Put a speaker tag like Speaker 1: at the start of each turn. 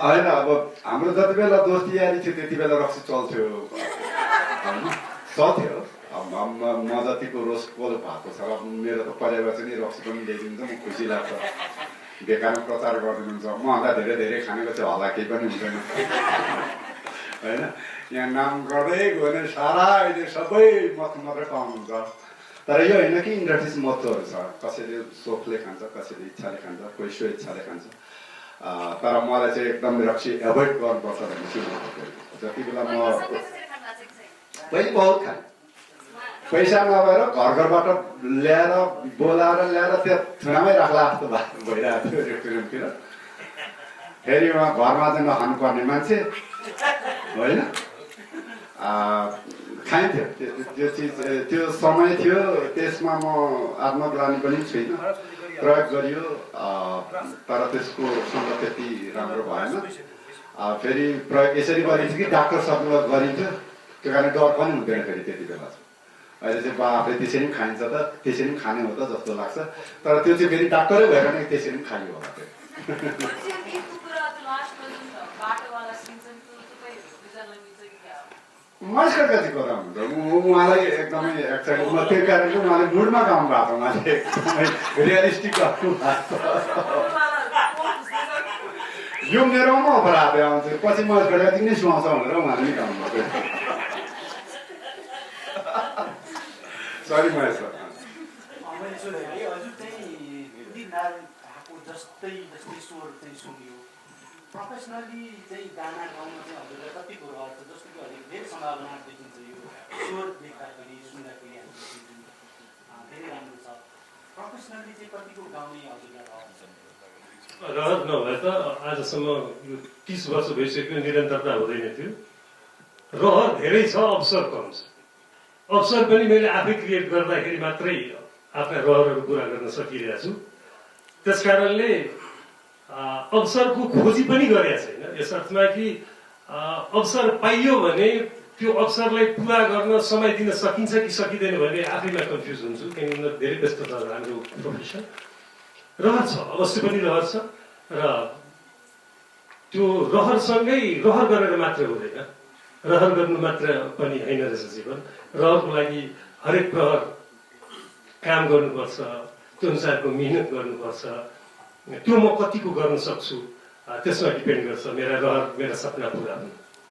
Speaker 1: होइन अब हाम्रो जति बेला दोस्ती यारी थियो त्यति बेला रक्सी चल्थ्यो होइन चल्थ्यो अब म जतिको रोस कोल भएको छ र मेरो त पर्यावरण रक्सी पनि ल्याइदिन्छ म खुसी लाग्छ बेकारमा प्रचार गरिदिनुहुन्छ मभन्दा धेरै धेरै खानेको चाहिँ होला केही पनि हुँदैन होइन यहाँ नाम गर्दै गयो भने सारा अहिले सबै मत मात्रै पाउनुहुन्छ तर यो होइन कि इन्डस्ट्रिज महत्त्वहरू छ कसैले सोखले खान्छ कसैले इच्छाले खान्छ कोही स्व इच्छाले खान्छ तर मलाई चाहिँ एकदम रक्सी एभोइड गर्नुपर्छ भन्ने चाहिँ जति बेला म पहिले बहुत खाएँ पैसा नभएर घरबाट ल्याएर बोलाएर ल्याएर त्यो थुनामै राख्ला जस्तो भइरहेको थियो रेस्टुरेन्टतिर फेरि उहाँ घरमा चाहिँ नखानुपर्ने मान्छे होइन खाइन्थ्यो त्यो चिज त्यो समय थियो त्यसमा म आत्मग्लानी पनि छुइनँ प्रयोग गरियो तर त्यसको सँग त्यति राम्रो भएन फेरि प्रयोग यसरी गरिन्छ कि डाक्टर सबैलाई गरिन्थ्यो त्यो कारण डर पनि हुँदैन फेरि त्यति बेला अहिले चाहिँ आफूले त्यसरी पनि खाइन्छ त त्यसरी पनि खाने हो त जस्तो लाग्छ तर त्यो चाहिँ फेरि डाक्टरै भएर नै त्यसरी पनि खाइयो होला त्यो मस्कर कति कुरा हुन्छ उहाँलाई एकदमै एक्साइटेड त्यो कारणले उहाँले मुडमा गाउनु भएको उहाँले एकदमै रियलिस्टिक गर्नु भएको यो मेरोमा अपराध आउँछ पछि मस्कर कति नै सुहाउँछ भनेर उहाँले नि गाउनु भएको सरी महेश सर
Speaker 2: प्रोफेसनली चाहिँ गाना गाउन चाहिँ हजुरलाई कतिको रहर छ जस्तो कि अहिले धेरै सम्भावना देखिन्छ यो स्वर देख्दाखेरि सुन्दाखेरि हामी देखिन्छौँ धेरै राम्रो छ प्रोफेसनली चाहिँ कतिको गाउने हजुरलाई
Speaker 3: रहर नभए त आजसम्म यो 30 वर्ष भइसक्यो निरन्तरता हुँदैन थियो रहर धेरै छ अवसर कम छ अवसर पनि मैले आफै क्रिएट गर्दाखेरि मात्रै आफ्ना रहरहरू पुरा गर्न सकिरहेको छु त्यसकारणले अवसरको खोजी पनि गरेका छैन यस अर्थमा कि अवसर पाइयो भने त्यो अवसरलाई पुरा गर्न समय दिन सकिन्छ कि सकिँदैन भने आफैमा कन्फ्युज हुन्छु किनकि धेरै व्यस्त छ हाम्रो प्रोफेसन रहर छ अवश्य पनि रहर छ र त्यो रहरसँगै रहर गरेर मात्र हुँदैन रहर गर्नु मात्र पनि होइन रहेछ जीवन रहरको लागि हरेक प्रहर काम गर्नुपर्छ त्यो अनुसारको मिहिनेत गर्नुपर्छ त्यो म कतिको गर्न सक्छु त्यसमा डिपेन्ड गर्छ मेरा रहर मेरा सपना पुरा हुनु